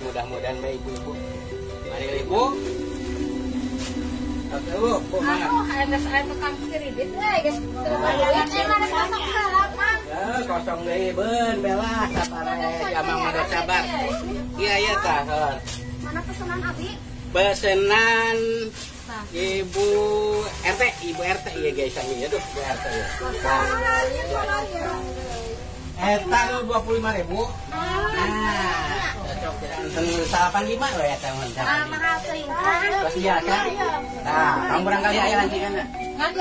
Mudah-mudahan bae ibu-ibu. Mari ibu. Oke, Bu. Bu, mana? Aduh, geus aya tukang kredit we, geus teu bayaran mana kosong heula, Mang. Ya, kosong deui beun belah sabar amang mah sabar. Iya, iya tah. Mana pesanan abi? Pesanan Ibu RT, Ibu RT iya guys, ini aduh, Ibu RT ya. Eta nu 25.000. Nah, cocok tidak enten 85 we eta mah. Ah, mahal teuing. Pasti biasa. Nah, kamu barangkali aya lancinganna. Ngan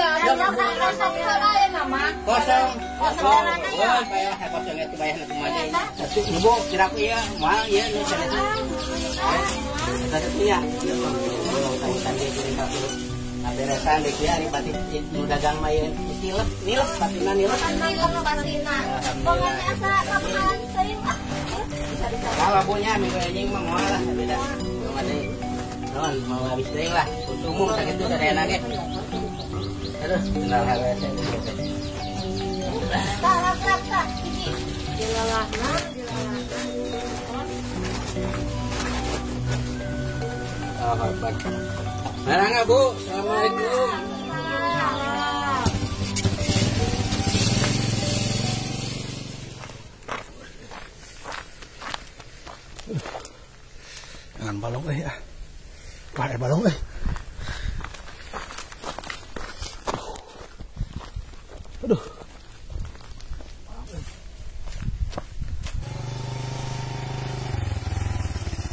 kosong heula ya mama. Kosong. Kosong ya. Bayar kosong itu bayar kumaha deui. Satu ibu kira ku ieu moal ieu nu sanes. Eta teh nya. Utang-utang deui jeung satu. Beresan deh ya, ari batik nu dagang mah ieu tilep, nilep batina nilep. Nilep batina. Pokoknya asa kamahalan teuing ah. Kalau punya minggu anjing mah moal lah beda. Kumaha deui. Non mau habis teuing lah. Umum sakitu sadayana ge. Aduh, kenal hese gitu. Tah, tah, tah, hiji. Dilalahna, dilalahna. Oh, hebat. Marangga, Bu. Assalamualaikum. Jangan balong ya. Wah, balong Aduh.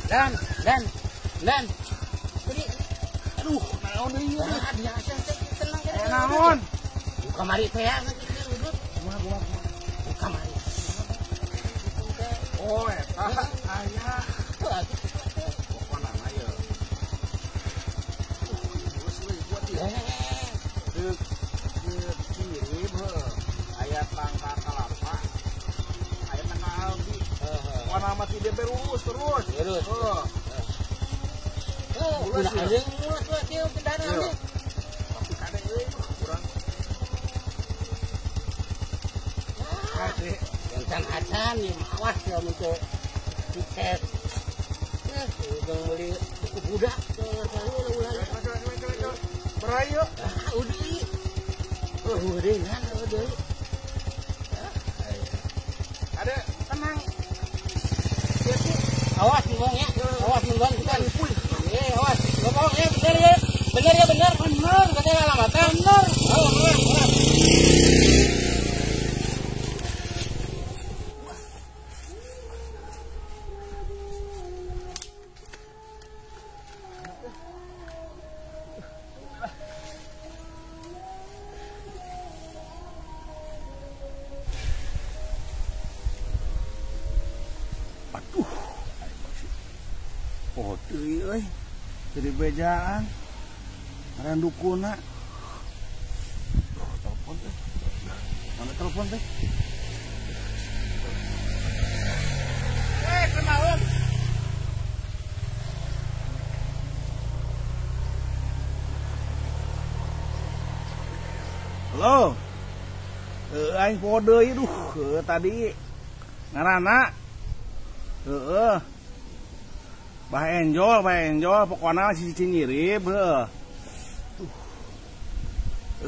Dan, dan. Aduh, naon deui ieu? Biasa tenang kan. Naon? Buka mari teh ya, udut. Kumaha. Buka mari. Oh, eta aya. Pokona mah ieu. Geus we buat ieu. Deuk kiri heuh. Aya tangka kalapa. Aya tangka albi. Pokona mah ti dieu lurus terus. Terus. Heuh. Ulah anjing mulas we kieu kendaraan ieu. Tapi kade euy kurang. Kade yang acan ieu awas ya mun teu sukses. Ujung meuli buku budak ulah. Berayo. Ah, udah. Oh, udah nah, udah. Ada tenang. Awas ngomong ya. Awas ngomong kita. Awas, ngomong ya bener ya. Bener ya bener. Bener, katanya alamatnya. Bener. Oh, bener, bener. Aduh. Oh, deui euy. Jadi bejaan. Ngaran dukuna. Telepon teh. Mana telepon teh? Kunaon? Halo. Aing poho deui duh, tadi ngaranna. Heeh. Bah enjol, pokona sisi nyirip heuh.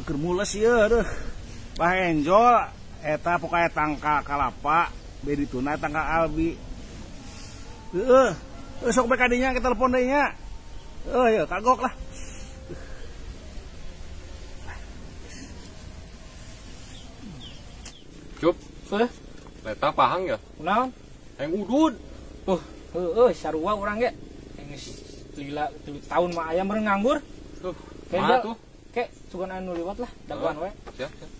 Keur mules ieu aduh. Bah enjol eta pokoke tangka kalapa, be dituna tangka albi. Heeh. Sok bae kadinya ke telepon deui nya. Heuh, kagok lah. Cup, leta pahang ya? Kunaon? Yang udud. Heuh, sarua urang ge. Geus lila 3 tahun mah aya meureun nganggur. Kumaha tuh? Kek, sugan anu liwat lah, dagoan we. Siap, siap.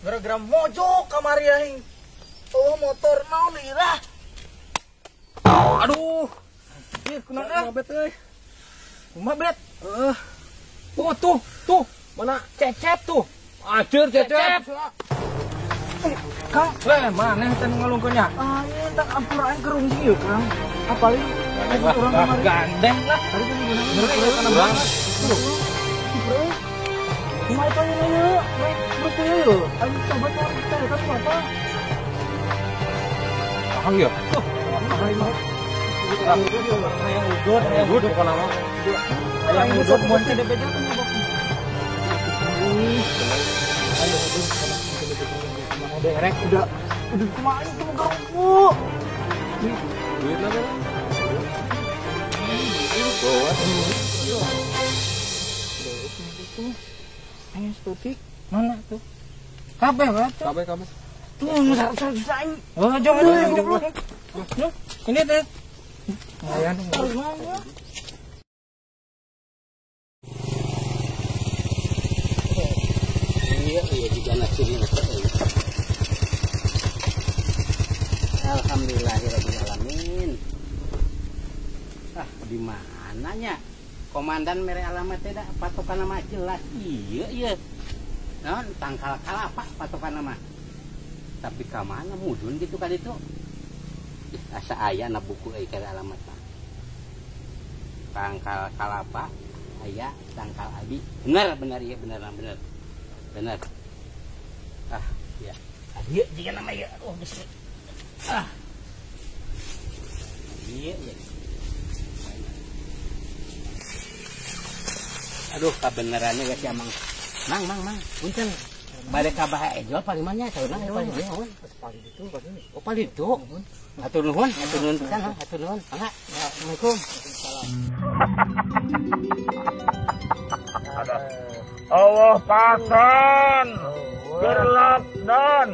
Gara-gara mojok kamari aing. Oh, motor naon lirah. Aduh. Ih, kunaon ah? Bet euy. Kumaha bet? Heeh. Oh, tuh, tuh. Mana Cecep tuh. Anjir Cecep. Kang, leh maneh teh ngalungkeun nya? Ah, ieu tah ampura aing kerung ieu, Kang. Apalagi urang kamari gandeng lah. Tadi kan digunakan urang. Kumaha itu ieu? Berarti ieu. Aing coba teh kan apa? Pahang ya? Tuh, pahang mah. Hayang udud, hayang udud pokona mah. Hayang udud mun teh DPJ kan nyobok. Hayang udud kumaha derek udah udah kumaha itu garumpu. Duit lah kan. Bawa. Ayo setutik mana tuh? Kabeh tuh. Kabeh kabeh. Tuh satu aing. Oh, jom jom jom. Ini teh. Lumayan. Iya, iya juga nasi ini. Alhamdulillahirabbil alamin. Ah, di mananya? Komandan mere alamat teh da patokan nama jelas. Iya, iya. Naon tangkal kalapa patokan nama. Tapi ka mana mudun gitu kan itu? Ih, asa aya na buku euy kana alamat mah. Tangkal kalapa aya tangkal abi. Bener bener iya bener bener. Bener. Ah, iya. Ieu jiga nama ieu. Oh, geus. Ah. Iya, iya. Aduh, kabenerannya guys ya, Mang. Mang, Mang, Mang. Punten. Bade ka Bah Ejol paling mana saurna paling mana? Paling itu paling. Oh, paling itu. Hatur nuhun, hatur nuhun pisan, hatur nuhun. Mangga. Assalamualaikum. Allah pasan. Berlockdown.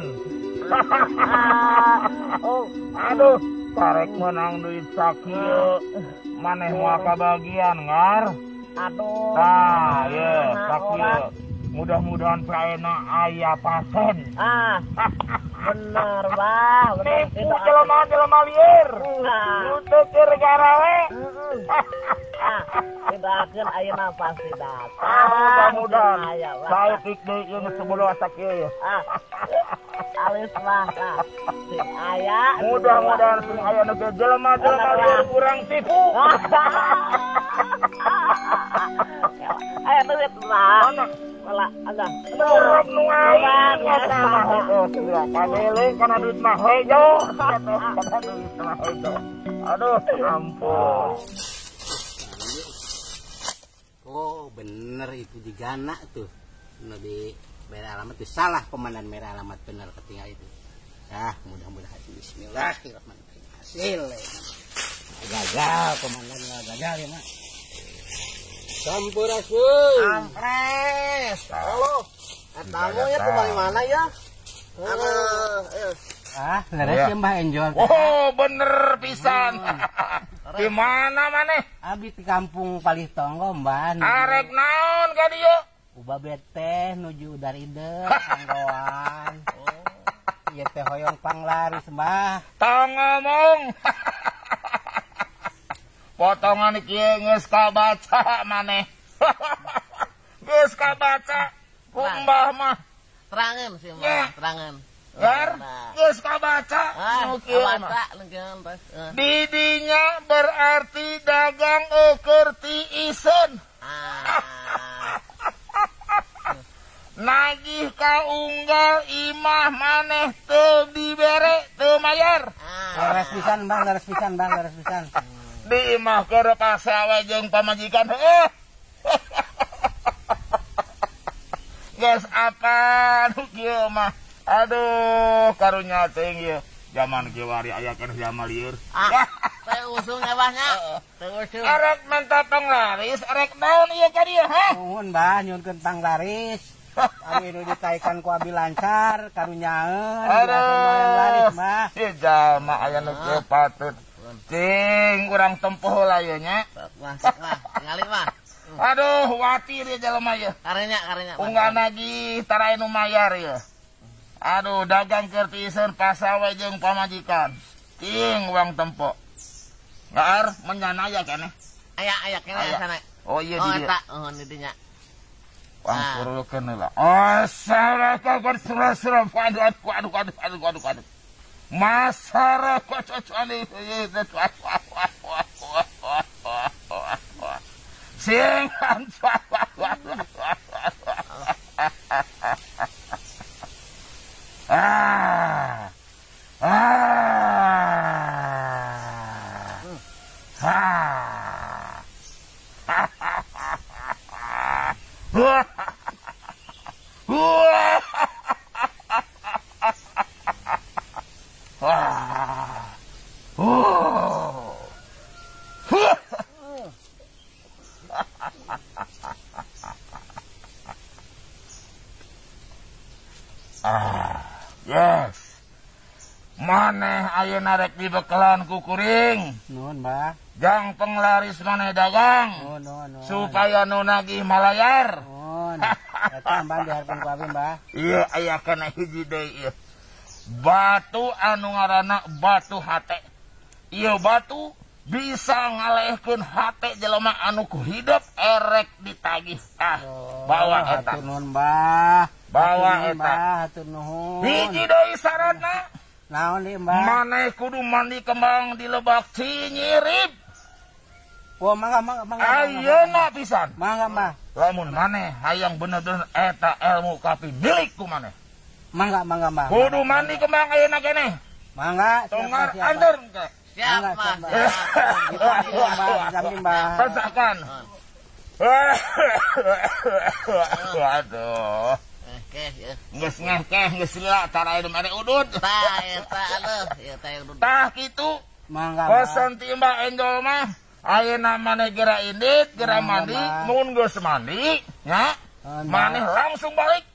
Aduh, karek menang duit sakieu. Maneh moal kabagian ngar. Aduh. Tah, ye, sakieu. Mudah-mudahan saena aya pasen. Ah. Bener, Bah. Nipu jelema-jelema lieur. Nu teu keur garawe. Ah, didoakeun ayeuna pasti datang. Mudah-mudahan. Saeutik deui ieu geus bodoh sakieu ye. Ah. Alis mah tah. Sing aya. Mudah-mudahan sing aya nu jelema-jelema lieur urang tipu. Aya duit mah. Mana? Wala, ada. Murab nu aing eta mah heueuh sia. Kabele kana duit mah hejo. Kana duit mah hejo. Aduh, ampun. Oh, bener itu di Gana tuh. Nabi merah alamat itu salah komandan merah alamat bener ketinggal itu. Ah, mudah-mudahan bismillahirrahmanirrahim. Hasil. Gagal komandan gagal ya, Mak. Sampurasun. Ampres. Halo. Tamu ya kembali mana ya? Ah, leres ya Mbah Enjol. Oh, bener pisan. Di mana maneh? Abi di kampung Palih Tonggo, Mbah. Arek naon ka dieu? Uba bete nuju udar ide panggoan. Oh. Ieu teh hoyong panglaris, Mbah. Tong ngomong. Potongan kieu geus kabaca maneh. Geus kabaca ku Mbah mah. Terangan sih Mbah, terangan. Gar, geus kabaca nu kieu mah. Didinya berarti dagang eukeun tiiseun. Nagih ka unggal imah maneh teu dibere, teu mayar. Leres pisan, Mbah, leres pisan, Mbah, leres pisan. Di imah keur pasawe jeung pamajikan heuh. Geus apa nu kieu mah. Aduh, karunya teuing ieu. Zaman kieu wari aya keneh zaman lieur. Ah, teu usung ewahnya. Teu usung. Arek menta panglaris, arek naon ieu ka dieu, ha? Nuhun, Mbah, nyuhunkeun panglaris. Abi nu ditaikan ku abi lancar, karunyaeun. Aduh, laris, Mbah. Ieu jalma aya nu kieu patut. Cing, urang tempuh heula ieu nya. Wah, sok lah, tingali mah. Aduh, watir ieu jelema ieu. Karenya, karenya. Unggal nagih tara nu mayar ieu. Aduh, dagang keur tiiseun pasawe jeung pamajikan. Cing, urang tempo. Ngaar menyana aya keneh. Aya, aya keneh sana. Oh iya di dieu. Oh eta, oh di dinya. Wah, surukeun heula. Oh, saraka surah-surah aduh aduh aduh aduh aduh aduh. Masyarakat sing ah ah Yes. Maneh ayeuna rek dibekelan ku kuring. Nuhun, Bah. Jang penglaris maneh dagang. Nuhun, nuhun, nuhun. Supaya nu nagih malayar. Nuhun. Eta amban diharkeun ku abi, Mbah. Ieu aya kana hiji deui ieu. Batu anu ngaranna batu hate. Ieu batu bisa ngalehkeun hate jelema anu ku hidup erek ditagih. Ah, bawa eta. Hatur nuhun, Mbah. Bawa eta. Hatur nuhun. Hiji deui saranna. Naon deui, Mbah? Maneh kudu mandi kembang di Lebak Cinyirip. Oh, mangga mangga mangga. Ayeuna pisan. Mangga, Mbah. Lamun maneh hayang bener-bener eta ilmu kapi milik ku maneh. Mangga mangga, Mbah. Kudu mandi kembang ayeuna keneh. Mangga, tonggar anter ke. Siap, Mbah. Siap, Mbah. Rasakan. Aduh. Geus ngehkeh geus lila tara hidup ade udud. Tah eta aleuh, ieu teh udud. Tah kitu. Mangga. Pesan ti Mbah Enjol mah ayeuna maneh geura indit, geura mandi, mun geus mandi nya, maneh langsung balik.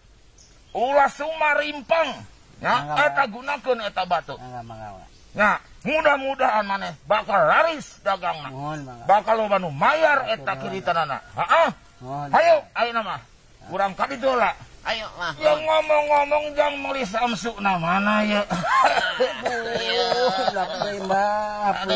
Ulah sumarimpang nya, eta gunakeun eta batu. Mangga mangga. Nya, mudah-mudahan maneh bakal laris dagangna. Bakal loba nu mayar eta kiritanana. Heeh. Hayu ayeuna mah. Urang ka ditu lah. Ayo mah. Yang ngomong-ngomong jang meuli samsu na mana ya? Lap deui, Mbah.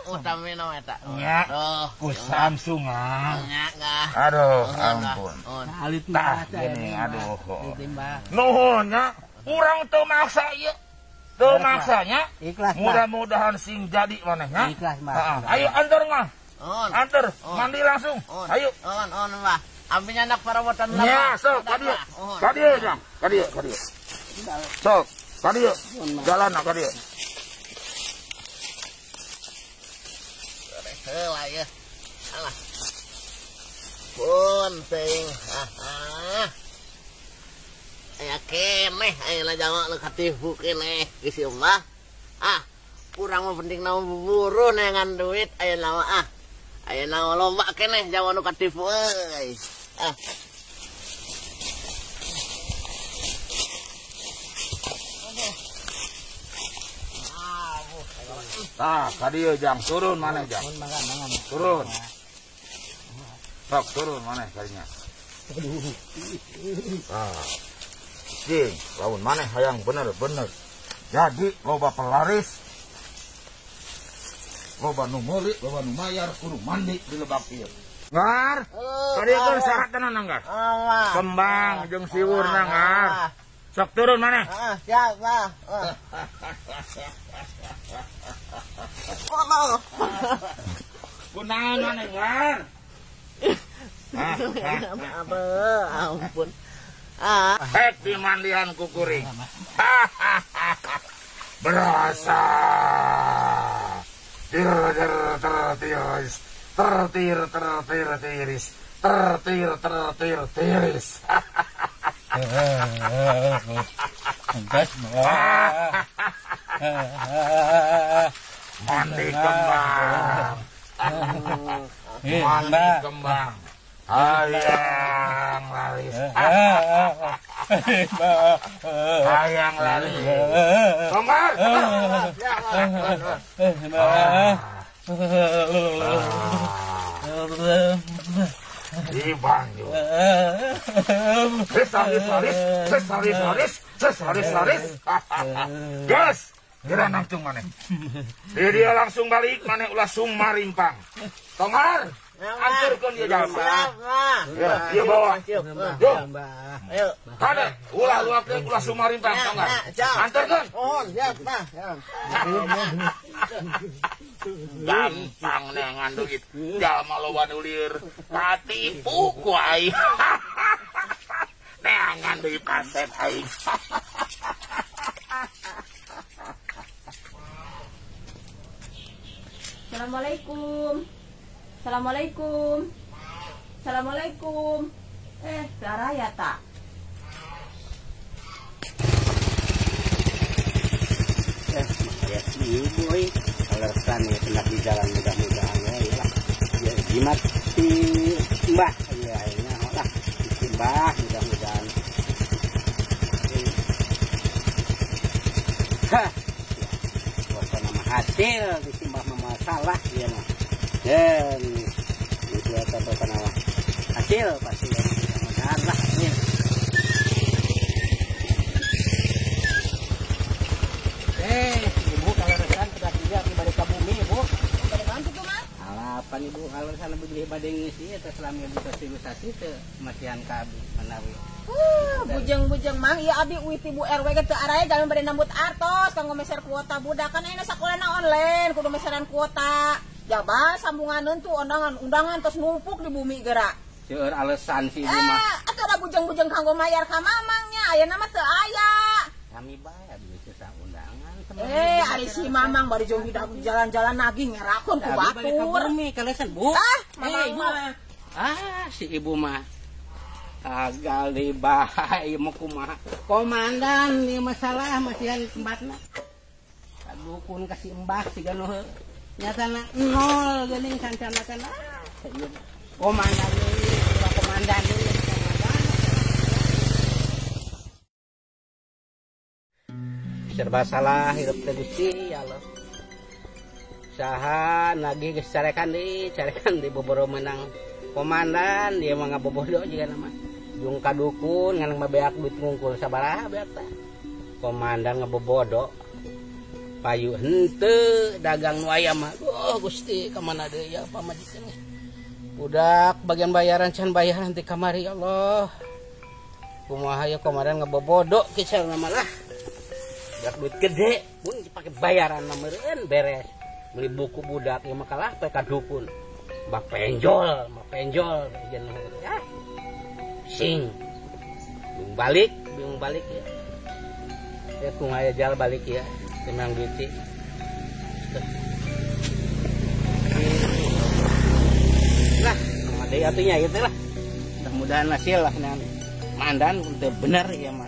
Utami no eta. Nya. Ku samsu ngah. Nya ngah. Aduh, ampun. Alit Mbah gini, aduh. Nuhun nya, urang teu maksa ieu. Teu maksanya. Ikhlas, mudah-mudahan sing jadi maneh nya. Ikhlas, Mbah. Ayo antar ngah. Antar, mandi langsung. Ayo. On, on, Mbah. Ambil anak perawatan lah. Ya, sok, kadieu. Kadieu, Jang. Kadieu, kadieu. Sok, kadieu. Jalan kadieu. Heula ya. Alah. Pun teuing. Ah. Aya keneh ayeuna jama nu katipu keneh geus ieu mah. Ah, urang mah penting na buburu neangan duit ayeuna mah ah. Ayeuna loba keneh jama nu katipu euy. Ah. Tah, kadieu Jang, turun maneh Jang. Turun. Sok turun maneh kadinya. Tah. Cing, lamun maneh hayang bener-bener jadi loba pelaris. Loba nu meuli, loba nu mayar kudu mandi di lebak ieu. Ngar, kadieu teh syarat tenan ngar. Kembang jeung siwurna ngar. Sok turun maneh. Heeh, siap, Bah. Oh. Kunaon maneh ngar? Ampun. Ah. Hek di mandian ku kuring. Berasa. Tir tir ter tiris. Tertir tertir tiris. Tertir tertir tiris. Mandi kembang. Mandi kembang. Hayang laris. Hayang laris. Kembar. Di banyu. Laris laris, laris laris, laris laris. Gas, geura nangtung maneh. Dia langsung balik maneh ulah sumarimpang. Tongar, anturkeun dia jalma. Ya, dia bawa. Yo. Ayo. Kade, ulah luakeun ulah sumarimpang tongar. Anturkeun. Mohon, siap, Bah. Gampang neangan duit. Jalma loba nu lieur. Katipu ku aing. Neangan deui kaset aing. Assalamualaikum. Assalamualaikum. Assalamualaikum. Clara ya tak? Ya si ibu euy. Alasan ya hendak di jalan mudah-mudahan ya lah. Ya jimat si Mbah ya akhirnya lah. Si Mbah mudah-mudahan. Hah. Pokoknya mah hasil di si Mbah mah salah ya mah. Dan itu eta pokoknya mah hasil pasti ya mudah-mudahan lah. Amin. Ibu kalau resan sudah tidak balik ke bumi ibu. Alapan ibu kalau sana beli bade ngisi eta selami ibu sosialisasi teu masihan ka abdi manawi. Bujeng-bujeng mang ieu abdi uih ti Bu RW ge teu araya jalan bade nambut artos kanggo meser kuota budak kan ayeuna sakolana online kudu meseran kuota. Jaba sambunganeun tuh undangan tos numpuk di bumi geura. Seueur alesan si ibu mah. Atuh ada bujeng-bujeng kanggo mayar ka mamangnya ayeuna mah teu aya. Kami bae abdi sesa undangan. Ari si Mamang bari jeung jalan-jalan nagih ngerakeun ku batur. Kalesan, Bu. Ah, Mamang mah. Ah, si ibu mah. Gagal di bae mau kumaha. Komandan ieu masalah masihan tempatna. Kadukun kasih embah siga nu nyatana nol geuning sancana kana. Komandan ieu, komandan ieu. Serba salah hidup teh Gusti ya Allah. Saha nagih geus carekan deui boboro menang komandan dia mah ngabobodo jiga nama. Jeung ka dukun ngan mah beak duit ngungkul sabaraha beak teh. Komandan ngabobodo. Payu henteu dagang nu aya mah. Duh Gusti ka mana deui ya pamajikan. Budak bagian bayaran can bayaran ti kamari ya Allah. Kumaha ya komandan ngabobodo kisah nama lah. Budak duit gede pun dipakai bayaran meureun beres beli buku budak ya mah kalah pe ka dukun bak penjol mah penjol jeung ah sing bingung balik ya ya kumaha jalan balik ya tenang duit sih lah deui atunya ieu teh lah mudah-mudahan hasil lah mandan teu bener ya mah.